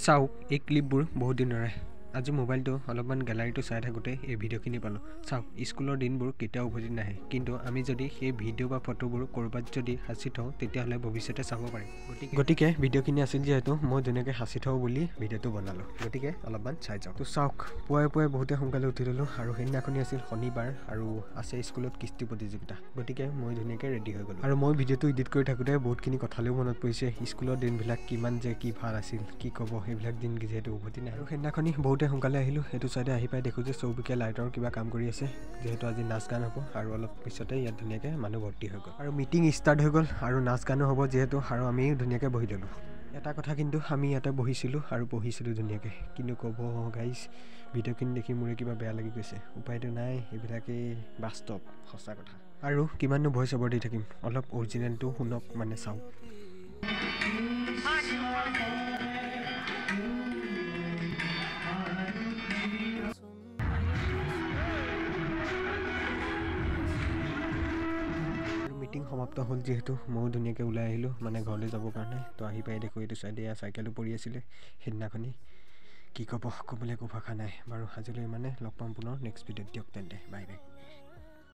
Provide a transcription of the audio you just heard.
চাওক, এই ক্লিপবোৰ বহুত দিনৰে। আজি মোবাইলটো অলপমান গেলাৰীটো চাই থাকোঁতে এই ভিডিঅ'খিনি পালোঁ। চাওক, স্কুলৰ দিনবোৰ কেতিয়াও উভতি নাহে, কিন্তু আমি যদি সেই ভিডিঅ' বা ফটোবোৰ ক'ৰবাত যদি সাঁচি থওঁ, তেতিয়াহ'লে ভৱিষ্যতে চাব পাৰিম। গতিকে ভিডিঅ'খিনি আছিল যিহেতু, মই ধুনীয়াকৈ সাঁচি থওঁ বুলি ভিডিঅ'টো বনালোঁ। গতিকে অলপমান চাই যাওক। তো চাওক, পুৱাই পুৱাই বহুতে সোনকালে উঠি ল'লোঁ আৰু সেইদিনাখনি আছিল শনিবাৰ আৰু আছে স্কুলত কৃষ্টি প্ৰতিযোগিতা। গতিকে মই ধুনীয়াকৈ ৰেডি হৈ গ'লোঁ আৰু মই ভিডিঅ'টো এডিট কৰি থাকোঁতে বহুতখিনি কথালৈও মনত পৰিছে। স্কুলৰ দিনবিলাক কিমান যে কি ভাল আছিল, কি ক'ব, সেইবিলাক দিন যিহেতু উভতি নাহে। আৰু সেইদিনাখনি বহুতে সোনকালে আহিলোঁ। সেইটো চাইডে আহি পাই দেখোঁ যে চৌবিকে লাইটৰ কিবা কাম কৰি আছে, যিহেতু আজি নাচ গান হ'ব। আৰু অলপ পিছতে ইয়াত ধুনীয়াকৈ মানুহ ভৰ্তি হৈ গ'ল আৰু মিটিং ষ্টাৰ্ট হৈ গ'ল আৰু নাচ গানো হ'ব যিহেতু, আৰু আমি ধুনীয়াকৈ বহি ল'লোঁ। এটা কথা কিন্তু, আমি ইয়াতে বহিছিলোঁ আৰু পঢ়িছিলোঁ ধুনীয়াকৈ। কিন্তু ক'ব গাইজ, ভিডিঅ'খিনি দেখি মোৰে কিবা বেয়া লাগি গৈছে। উপায়টো নাই, এইবিলাকেই বাস্তৱ সঁচা কথা। আৰু কিমাননো ভইচ অভাৰ দি থাকিম, অলপ অৰিজিনেলটো শুনক, মানে চাওক। মিটিং সমাপ্ত হ'ল যিহেতু, ময়ো ধুনীয়াকৈ ওলাই আহিলোঁ মানে ঘৰলৈ যাবৰ কাৰণে। তো আহি পাই দেখোঁ এইটো চাইডে এয়া চাইকেলো পৰি আছিলে সেইদিনাখনি। কি ক'ব, ক'বলৈ একো ভাষা নাই। বাৰু, আজিলৈ মানে লগ পাম পুনৰ নেক্সট ভিডিঅ'ত। দিয়ক তেন্তে, বাই বাই।